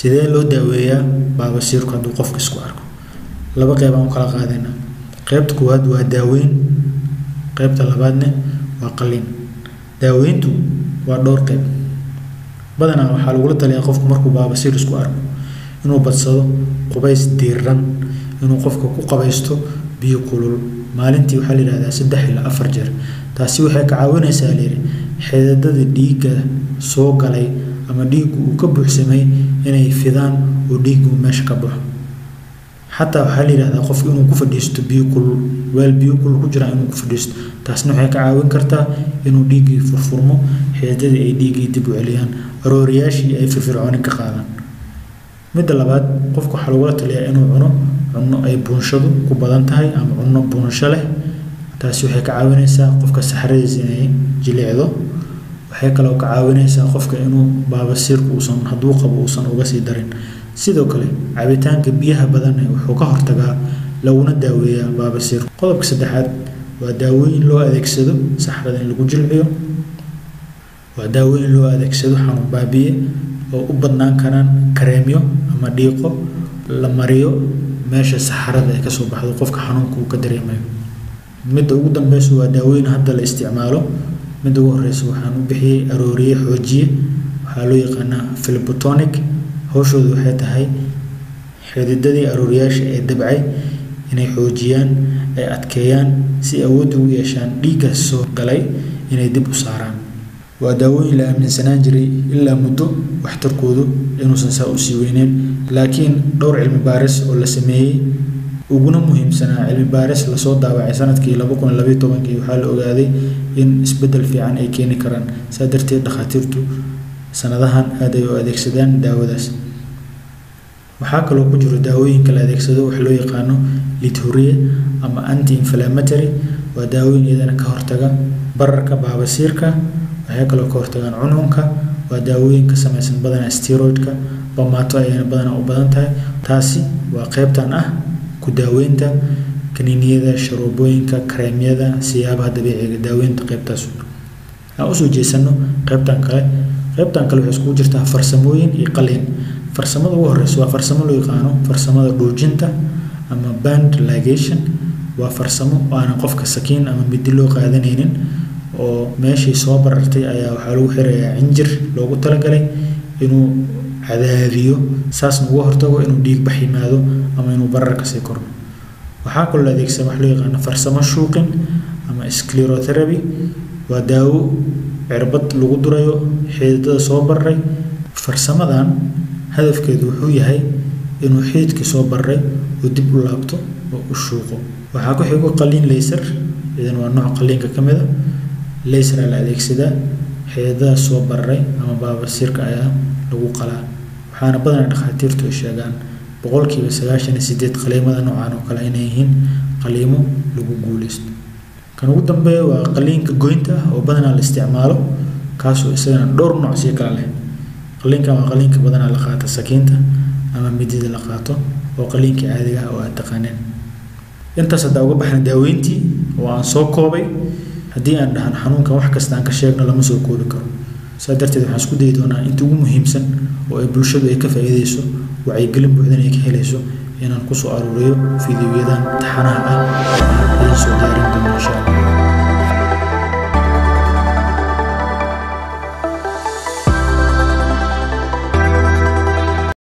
Sidee loo daaweeyaa baabasiirku hadduu qofka isku arko? Laba qeyb aan u kala qaadaynaa. Qeybta koowaad waa daaweyn, qeybta labaadna waa qalliin. Daaweyntu waa dhowr qeyb. Badanaa waxaa lagula taliyaa qofku markuu baabasiir isku arko inuu badsado qubays diiran, inuu qofka ku qabaysto biyo kulul maalintii, waxaa la yidhahdaa 3 ilaa 4 jeer. Taasi waxay ka caawinaysaa, layidhi, xididada dhiigga soo galay ama dhiiggu uu ka buuxsamay inay fidaan oo dhiiggu meesha ka baxo. Xataa waxaa la yidhahdaa qofku inuu ku fadhiisto biyo kulul, weel biyo kulul ku jira inuu ku fadhiisto. Taasna waxay ka caawin kartaa inuu dhiiggii furfurmo, xididadii ay dhiiggii dib u celiyaan, arooriyaashii ay firfircooni ka qaadaan. Midda labaad, qofku waxaa lagula taliyaa inuu cuno cunno ay buunshadu ku badan tahay ama cunno buunsho leh. Taasi waxay ka caawinaysaa qofka saxaradiisa inay jilicdo. Waxay kaloo ka caawinaysaa qofka inuu baabasiirku uusan, hadduu qabo, uusan uga sii darin. Sidoo kale cabitaanka biyaha badan wuxuu ka hortagaa laguna daaweeyaa baabasiirka. Qodobka saddexaad waa daawooyin loo adeegsado saxarada in lagu jilciyo. Waa daawooyin loo adeegsado xanuun baabiye oo u badnaan karaan kareemyo ama dhiiqo la mariyo meesha saxarada ay kasoo baxdo qofka xanuunka uu ka dareemayo. Midda ugu dambeysa waa daawooyin hadda la isticmaalo. Midda ugu horeysa waxaan u bixiyey arooriye xoojiye, waxaa loo yaqaanaa phlebotonic. Hawshoodu waxay tahay xididadii arooriyaasha ee dabcay inay xoojiyaan, ay adkeeyaan, si awood ugu yeeshaan dhiiggaas soo galay inay dib u saaraan. Waa daawooyin la aaminsanaan jiray ilaa muddo waxtarkoodu inuusan saa usii weyneyn, laakiin dhowr cilmi baaris oo la sameeyey, uguna muhiimsanaa cilmi baaris lasoo daawacay sanadkii 2012-kii, waxaa la ogaaday in isbeddel fiican ay keeni karaan. Saa darteed dhakhaatiirtu sanadahan aad ay u adeegsadaan daawadaas. Waxaa kaloo ku jiro daawooyinka la adeegsado wax loo yaqaano lithuriye ama anti inflammatory. Waa daawooyin iyadana ka hortaga bararka baabasiirka. Waxay kaloo ka hortagaan cuncunka. Waa daawooyin ka samaysan badanaa steroidka, bamaato ayayna badanaa u badan tahay. Taasi waa qeybtan ah ku daaweynta kaniiniyada, sharoobooyinka, kareemyada, siyaabaha dabiiciga daaweynta qeybtaas. Aan usoo jeesano qeybtan kale. Qeybtan kale waxay iskugu jirtaa farsamooyin iyo qalliin. Farsamada ugu horeysa waa farsamo loo yaqaano farsamada dhuujinta ama band ligation. Waa farsamo oo aanan qofka sakiin ama midi loo qaadanaynin, oo meeshii soo barartay ayaa waxaa lagu xirayaa cinjir loogu talagalay inuu cadaadiyo, saasna uga hortago inuu dhiig bax yimaado ama inuu barar kasii kordho. Waxaa kaloo la adeegsada wax loo yaqaano farsamo shuuqin ama sclerotherapy. Waa daawo cirbad lagu durayo xididada soo bararay. Farsamadan hadafkeedu wuxuu yahay inuu xididkii soo bararay oo dib u laabto oo u shuuqo. Waxaa ku xigo qalliin laser. Idan waa nooc qalliinka ka mid a. Laser la adeegsadaa, xididadaas soo bararay ama baabasiirka ayaa lagu qalaa. Waxaana badanaa dhakhaatiirtu ay sheegaan 98% qaliimada noocan oo kale inay yihiin qaliimo lagu guuleysto. Kan ugu dambeeya waa qaliinka goynta ah oo badanaa la isticmaalo, kaasoo isagana dhowr nooc sii kala leh. Qaliinkan waa qaliinka badanaa la qaato sakiinta ama midida la qaato, oo qaliinka caadiga ah oo aad taqaaneen. Intaas haddaa uga baxna daaweyntii oo aan soo koobay. Haddii aan dhahan xanuunkan wax kasta aan ka sheegno, lama soo koobi karo. Saa darteed waxaan isku dayi doonaa inta ugu muhiimsan oo ay bulshadu ay ka faa'iideyso, wacyigelin buuxdan ay ka helayso, inaan kusoo aruuriyo fiidiyoyadan taxanaha ah oo aan idin soo diyaarin doono, insha Allah.